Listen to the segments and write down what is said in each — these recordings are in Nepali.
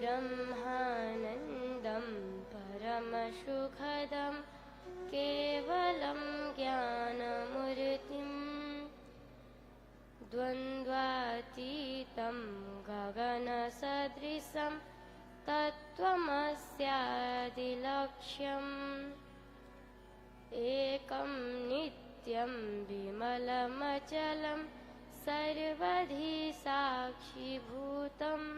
ब्रह्मानन्दं परमसुखदं केवलं ज्ञानमूर्तिं द्वन्द्वातीतं गगनसदृशं तत्त्वमस्यादिलक्ष्यम् एकं नित्यं विमलमचलं सर्वधि साक्षिभूतम्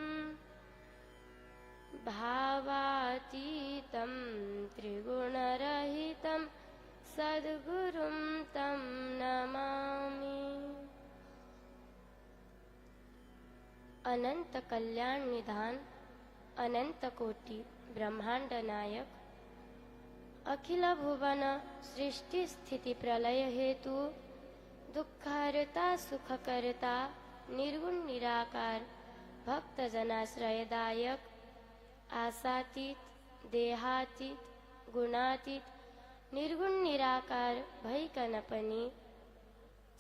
भावातीतं त्रिगुणरहितं सद्गुरुं तं नमामि। अनंत कल्याण निधान, अनंत कोटि ब्रह्मांड नायक, अखिल भुवन सृष्टि स्थिति प्रलय हेतु, दुःखहर्ता सुखकर्ता, निर्गुण निराकार, भक्त जनाश्रयदायक, आसातीत, देहातीत, गुणातीत, निर्गुण निराकार भइकन पनि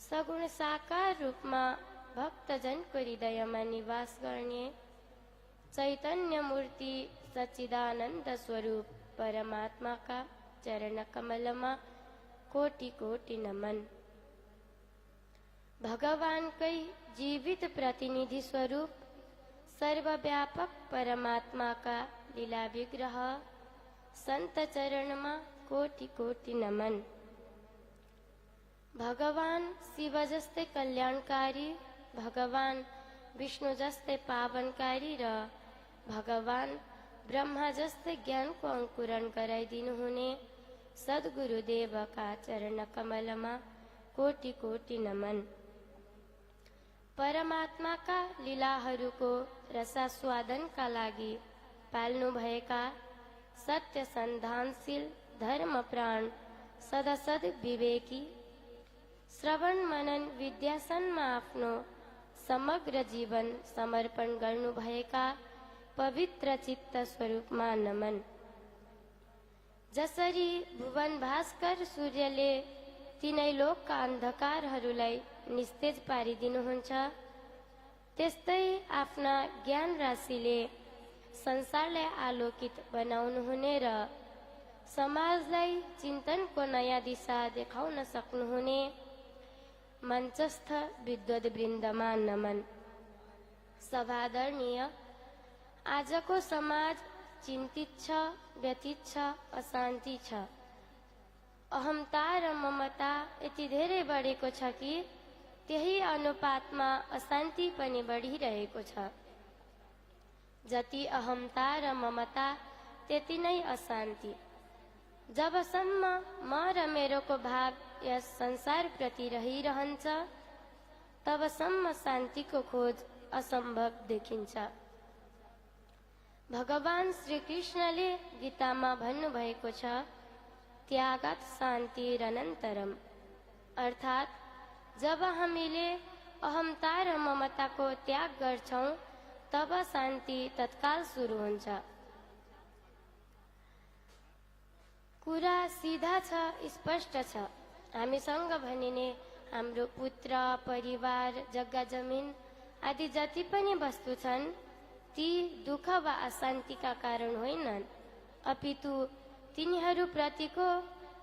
सगुण साकार रूपमा भक्तजनको हृदयमा निवास गर्ने चैतन्य मूर्ति सच्चिदानन्द स्वरूप परमात्माका चरण कमलमा कोटि कोटि नमन। भगवानकै जीवित प्रतिनिधि स्वरूप सर्वव्यापक परमात्माका लीला विग्रह संत चरणमा कोटि कोटि नमन। भगवान शिव जस्तै कल्याणकारी, भगवान विष्णु जस्तै पावनकारी र भगवान ब्रह्मा जस्तै ज्ञानको अंकुरण गराइदिनुहुने सद्गुरुदेवका चरण कमलमा कोटि कोटि नमन। परमात्माका लीलाहरूको रसास्वादनका लागि पाल्नु भएका सत्य सन्धानशील धर्म प्राण सदसद विवेकी, श्रवण मनन विद्यासनमा आफ्नो समग्र जीवन समर्पण गर्नु भएका पवित्र चित्त स्वरूपमा नमन। जसरी भुवन भास्कर सूर्यले तीनै लोकका अन्धकारहरूलाई निस्तेज पारिदिनुहुन्छ, त्यस्तै आफ्ना ज्ञान राशिले संसारलाई आलोकित बनाउनुहुने र समाजलाई चिन्तनको नयाँ दिशा देखाउन सक्नुहुने मञ्चस्थ विद्वद् वृन्दमा नमन। सभादरणीय, आजको समाज चिन्तित छ, व्यथित छ, अशान्ति छ। अहमता र ममता यति धेरै बढेको छ कि त्यही अनुपातमा अशान्ति पनि बढिरहेको छ। जति अहमता र ममता त्यति नै अशान्ति। जबसम्म म र मेरोको भाव यस संसारप्रति रहिरहन्छ, तबसम्म शान्तिको खोज असम्भव देखिन्छ। भगवान श्रीकृष्णले गीतामा भन्नुभएको छ, त्यागात् शान्तिरनन्तरम्, अर्थात् जब हामीले अहमता र ममताको त्याग गर्छौं तब शान्ति तत्काल सुरु हुन्छ। कुरा सिधा छ, स्पष्ट छ। हामीसँग भनिने हाम्रो पुत्र, परिवार, जग्गा जमिन आदि जति पनि वस्तु छन्, ती दुःख वा अशान्तिका कारण होइनन्, अपितु तिनीहरूप्रतिको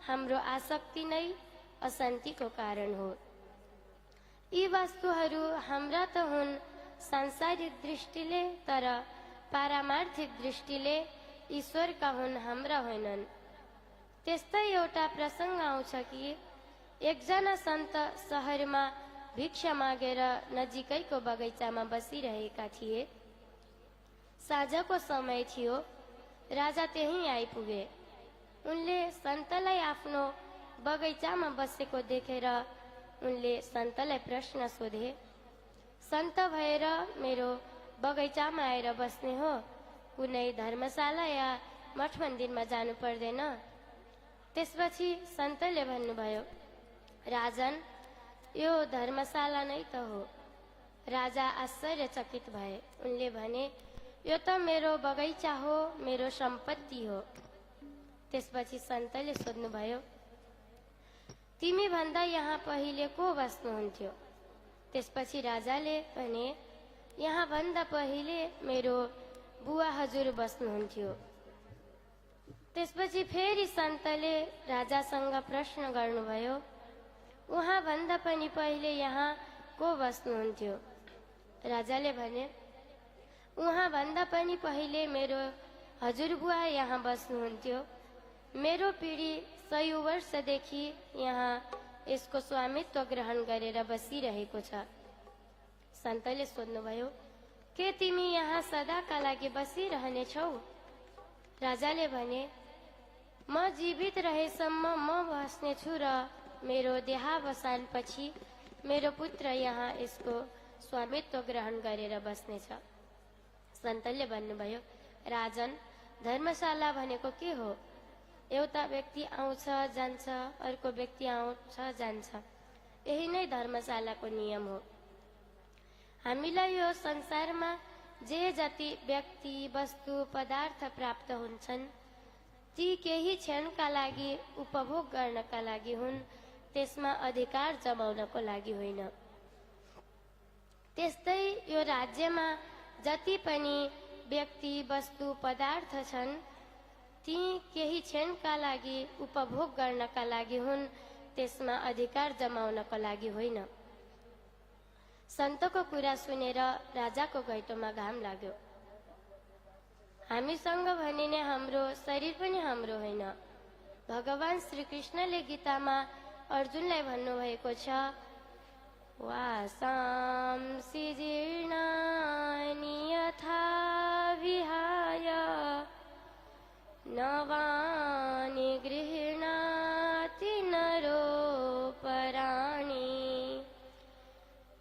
हाम्रो आसक्ति नै अशान्तिको कारण हो। यी वस्तुहरू हाम्रा त हुन् सांसारिक दृष्टिले, तर पारमार्थिक दृष्टिले ईश्वरका हुन्, हाम्रा होइनन्। त्यस्तै एउटा प्रसंग आउँछ कि एकजना सन्त शहरमा भिक्षा मागेर नजिकैको बगैँचामा बसिरहेका थिए। साँझको समय थियो। राजा त्यहीँ आइपुगे। उनले सन्तलाई आफ्नो बगैँचामा बसेको देखेर उनले सन्तलाई प्रश्न सोधे, सन्त भएर मेरो बगैँचामा आएर बस्ने हो, कुनै धर्मशाला या मठ मन्दिरमा जानु पर्दैन? त्यसपछि सन्तले भन्नुभयो, राजन, यो धर्मशाला नै त हो। राजा आश्चर्यचकित भए। उनले भने, यो त मेरो बगैँचा हो, मेरो सम्पत्ति हो। त्यसपछि सन्तले सोध्नुभयो, तिमी भन्दा यहाँ पहिले को बस्नुहुन्थ्यो? त्यसपछि राजाले भने, यहाँ भन्दा पहिले मेरो बुवा हजुर बस्नुहुन्थ्यो। त्यसपछि फेरि सन्तले राजासँग प्रश्न गर्नुभयो, उहाँ भन्दा पनि पहिले यहाँ को बस्नुहुन्थ्यो? राजाले भने, उहाँ भन्दा पनि पहिले मेरो हजुरबुवा यहाँ बस्नुहुन्थ्यो। मेरो पिँढी 100 वर्षदेखि यहाँ यसको स्वामित्व ग्रहण गरेर बसिरहेको छ। सन्तले सोध्नुभयो, के तिमी यहाँ सदाका लागि बसिरहनेछौ? राजाले भने, म जीवित रहेसम्म म बस्नेछु र मेरो देहावसानपछि मेरो पुत्र यहाँ यसको स्वामित्व ग्रहण गरेर बस्नेछ। सन्तले भन्नुभयो, राजन, धर्मशाला भनेको के हो? एउटा व्यक्ति आउँछ जान्छ, अर्को व्यक्ति आउँछ जान्छ, यही नै धर्मशालाको नियम हो। हामीलाई यो संसारमा जे जति व्यक्ति वस्तु पदार्थ प्राप्त हुन्छन् ती केही क्षणका लागि उपभोग गर्नका लागि हुन्, त्यसमा अधिकार जमाउनको लागि होइन। त्यस्तै यो राज्यमा जति पनि व्यक्ति वस्तु पदार्थ छन् ती केही क्षणका लागि उपभोग गर्नका लागि हुन्, त्यसमा अधिकार जमाउनको लागि होइन। सन्तको कुरा सुनेर राजाको घैँटोमा घाम लाग्यो। हामीसँग भनिने हाम्रो शरीर पनि हाम्रो होइन। भगवान श्री कृष्णले गीतामा अर्जुनलाई भन्नुभएको छ, वासांसि जीर्णानि यथा विहाय नवानि गृह्णाति नरोपराणि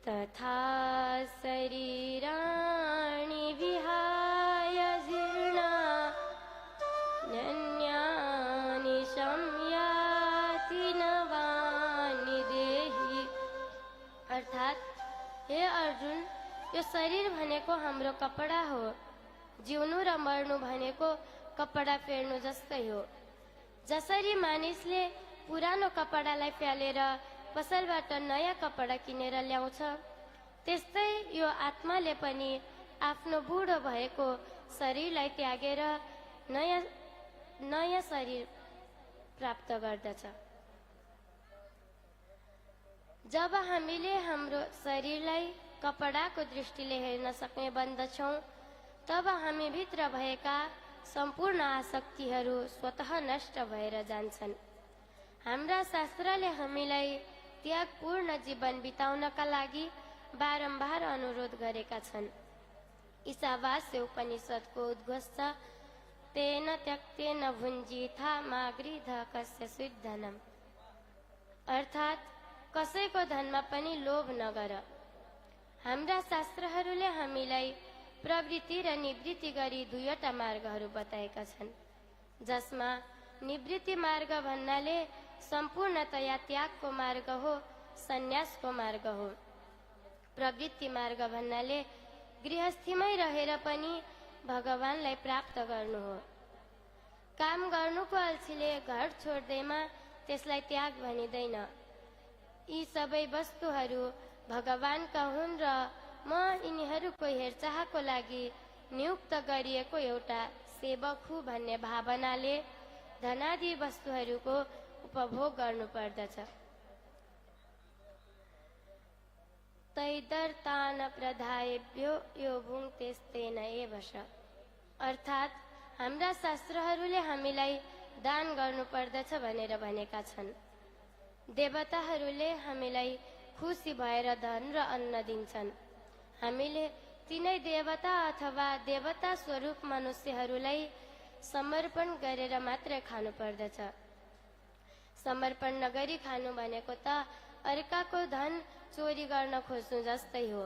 तथा शरीराणि विहाय जीर्णान्यानि संयाति नवानि देहि। अर्थात हे अर्जुन, यो शरीर भनेको हाम्रो कपडा हो। जिउनु र मर्नु भनेको कपडा फेर्नु जस्तै हो। जसरी मानिसले पुरानो कपडालाई फ्यालेर पसलबाट नयाँ कपडा किनेर ल्याउँछ, त्यस्तै यो आत्माले पनि आफ्नो बुढो भएको शरीरलाई त्यागेर नयाँ शरीर प्राप्त गर्दछ। जब हामीले हाम्रो शरीरलाई कपडाको दृष्टिले हेर्न सक्ने बन्दछौँ, तब हामी भित्र भएका सम्पूर्ण आसक्तिहरू स्वतः नष्ट भएर जान्छन्। हाम्रा शास्त्रले हामीलाई त्यागपूर्ण जीवन बिताउनका लागि बारम्बार अनुरोध गरेका छन्। ईशावास्य उपनिषदको उद्घोष छ, तेन त्यक्तेन भुञ्जीथा मा गृध कस्य सुधनम्। अर्थात कसैको धनमा पनि लोभ नगर। हाम्रा शास्त्रहरूले हामीलाई प्रवृत्ति र निवृत्ति गरी दुईवटा मार्गहरू बताएका छन्, जसमा निवृत्ति मार्ग भन्नाले सम्पूर्णतया त्यागको मार्ग हो, सन्यासको मार्ग हो। प्रवृत्ति मार्ग भन्नाले गृहस्थीमै रहेर पनि भगवानलाई प्राप्त गर्नु हो। काम गर्नुको अल्छीले घर छोड्दैमा त्यसलाई त्याग भनिँदैन। यी सबै वस्तुहरू भगवानका हुन् र म यिनीहरूको हेरचाहको लागि नियुक्त गरिएको एउटा सेवक हुँ भन्ने भावनाले धनादि वस्तुहरूको उपभोग गर्नु पर्दछ। तैदर्तान प्रधायेभ्यो यो भुङ्क्तेस्तेन एव श। अर्थात हाम्रा शास्त्रहरूले हामीलाई दान गर्नु पर्दछ भनेर भनेका छन्। देवताहरूले हामीलाई खुसी भएर धन र अन्न दिन्छन्। हामीले तिनै देवता अथवा देवता स्वरूप मनुष्यहरूलाई समर्पण गरेर मात्र खानु पर्दछ। समर्पण नगरी खानु भनेको त अर्काको धन चोरी गर्न खोज्नु जस्तै हो।